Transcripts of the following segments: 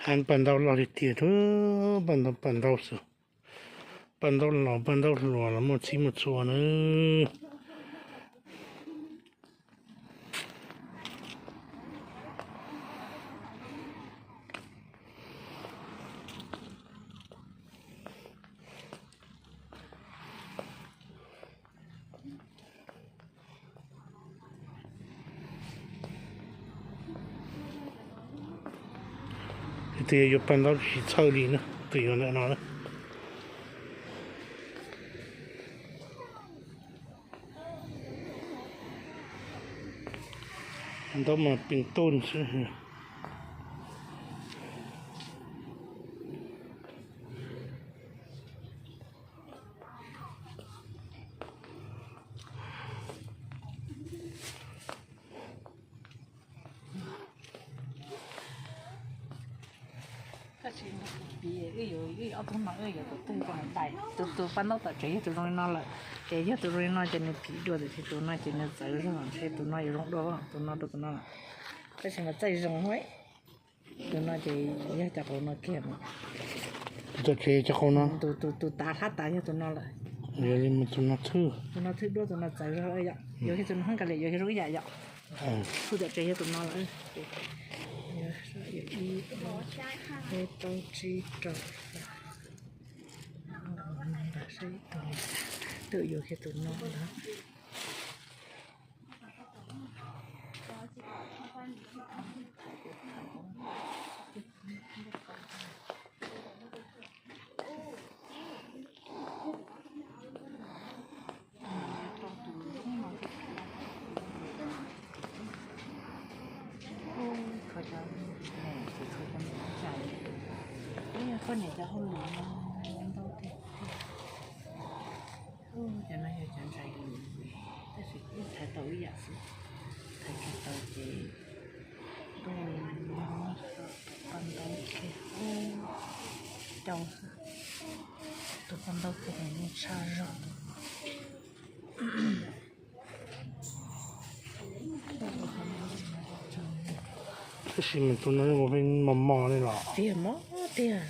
Qab paj ntaub loj li tiag, paj ntaub, paj ntaub xwb. Paj ntaub los paj ntaub hluas los muaj txhij muaj txhua na. Tus yuav yuav paj ntaub tsis txhawj li na, tus yuav ntawm no na. Ntaub mas pes toj xwb. Tab sis wb yuav, wb ob tug no wb yuav tus twg rau ntais. Tus, tus paj ntaub tom tsev yog tus zoo li no lawm, ces yog tus zoo li no ces nws phim dua tiam sis tus no ces nws txawv zog, ntshe tus no yuav zoo dua tus no rau tus no. Tab sis mas txaij zoo, tus no ces yog cov qau no kiag. Tus tom tsev cov qau no. Tus, tus tav hlab tav yog tus no lawm. Yog li tus no thwj. Tus no thwj dua, tus no txawv zog yom. Yuav kiag tus no hab kav liam yuav kiag zoo ib yam yom. Thwj tom tsev yog tus no lawm. Ib, peb, plaub, tsib, rau, xya. Twb yuav kiag tus no lawm. Koj niam cov hauj lwm no ntau tiag tiag. Cov no yog cov ntxhais lus, tab sis kuj thaiv tau ib yam xwb. Thaiv tsis tau ces tuaj muab paj ntaub kiag, cau xwb. Tus paj ntaub kiag nws yeej tshaj zog. Tab sis mas tus no zoo nkaus pheej mos mos li los. Tiag mos tiag.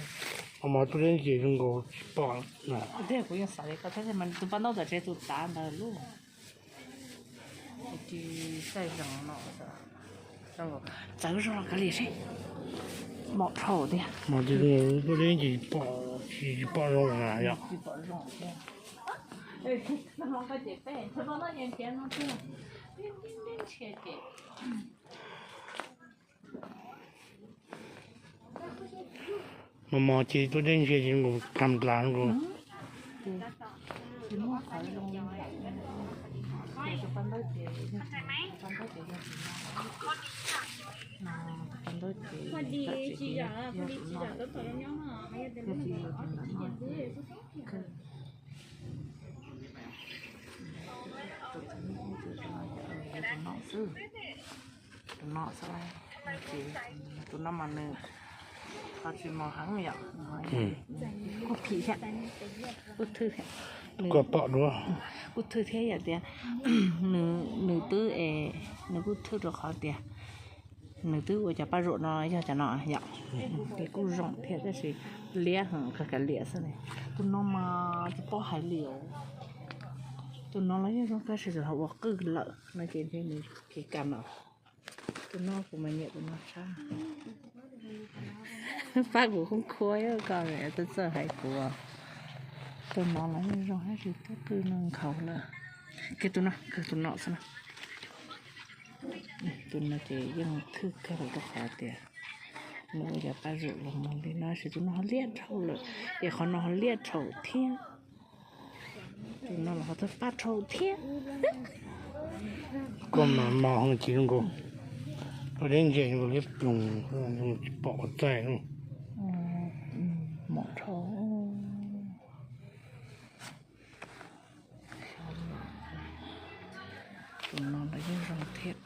Mos mos tuaj deb ntses zoo nkaus tsis pom na. Tiag kuv yeej xav li ko thiab mas tus paj ntaub tom tsev tus tav ntawd lub. Ces txaij zoo no, txawv zog los kav liam seb. Mos dhau tiag. Mos tiag, tuaj deb ntses tsis pom zoo na yom. Tsis pom zoo tiag. Mos mos ces tuaj deb ntses ces nkaus tag nplas nkaus. Tus no xwb, tus no mas nws qhov tsis mos heev yom, kuj phim thiab, kuj thwj thiab. Kuj pom dua, kuj thwj thiab yom tias nws twb es nws kuj thwj rau qhov tias nws twb ua cov paj zaum no yog cov no yom, ces kuj zoo thiab tab sis liab heev, kav liam xwb. Tus no mas tsis paub hais li os. Tus no los yeej zoo tab sis txawm ho ua qwj lawm no ces ntshe nws kev kam lawm. Tus no kuv mas nyiam tus no tshaj. Pab kuv khub khuab ko txawj txawj hais kuv. Tus no los yeej zoo tab sis twb qwj no nkhaus lawm. Kiag tus no, kiag tus no xwb na. Tus no ces yeej thwj kawg rau qhov tias nws ua cov paj zaum los mus li no tab sis tus no ho liab dhau lawm, es qhov no ho liab dhau thiab. Tus no los ho txawj paj dhau thiab. Koj mas mos heev ces zoo nkaus, tuaj deb ntses zoo nkaus liab ploog, tsis pom ua txaij no. Mos dhau. Tus no los yeej zoo thiab.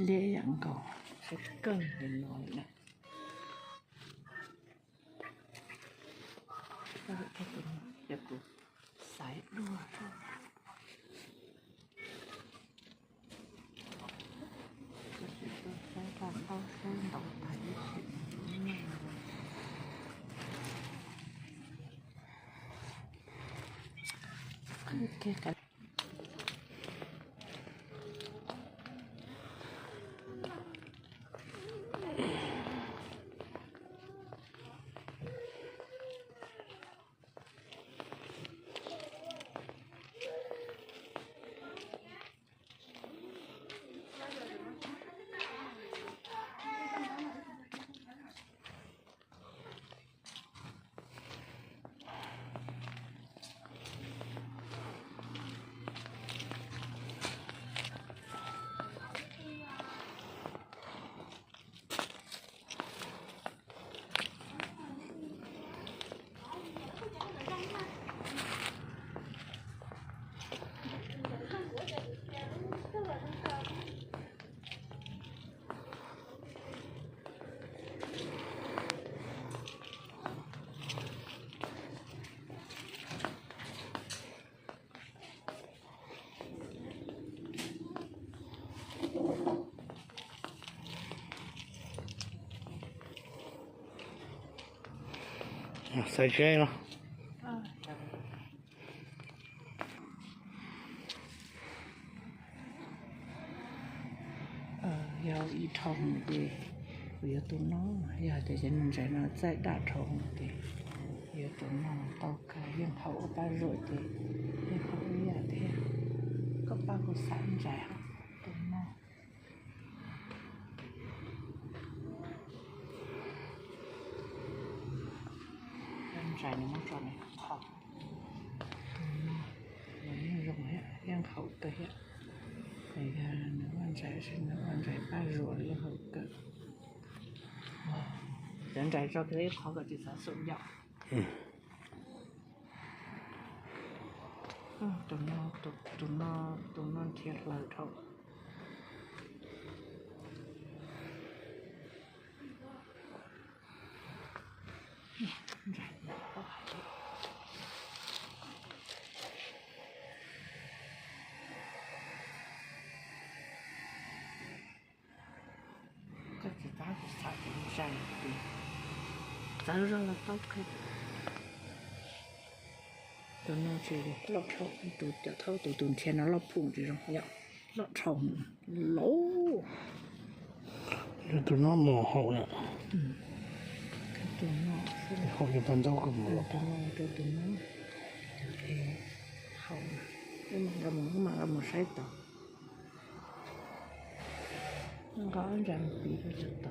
Liab ib yam nkaus, sib kawg li no li na. Cov tus xaiv dua. Xaiv tsheb no. Yog ib dhau ces kuv yuav tus no, yog hais tias cov niag ntsaim no txaij daj dhau ces yuav tus no tau kawg, yeej haum ua paj zuam ces yeej haum ib yam thiab. Koj pab kuv xaiv ntsaim tus no. Ntsaim nws muab tso nws qhov, nws yeej zoo thiab, yeej haum kawg thiab. Yog nws ua ntsaim, nws ua ntsaim paj zuam yeej haum kawg. Cov ntsaim tso kiag ib qho kom tsis txhob xum yom. Tus no, tus no nrhiav hlaws dhau. Koj tsis tab kuv xav tus zais, txawv zog los tau kawg. Tus no tsis loj dhau, tus cov thaub tus tus nrhiav no loj phom tsis zoo yom, loj dhau lawm. Tus no mus haum na. Tus no, haum yus tau ntau kawg mus. Tus no rau tus no, haum, wb mam nqa mus, wb mam nqa mus saib tau. Nqa ob ntsa mus piv rau cov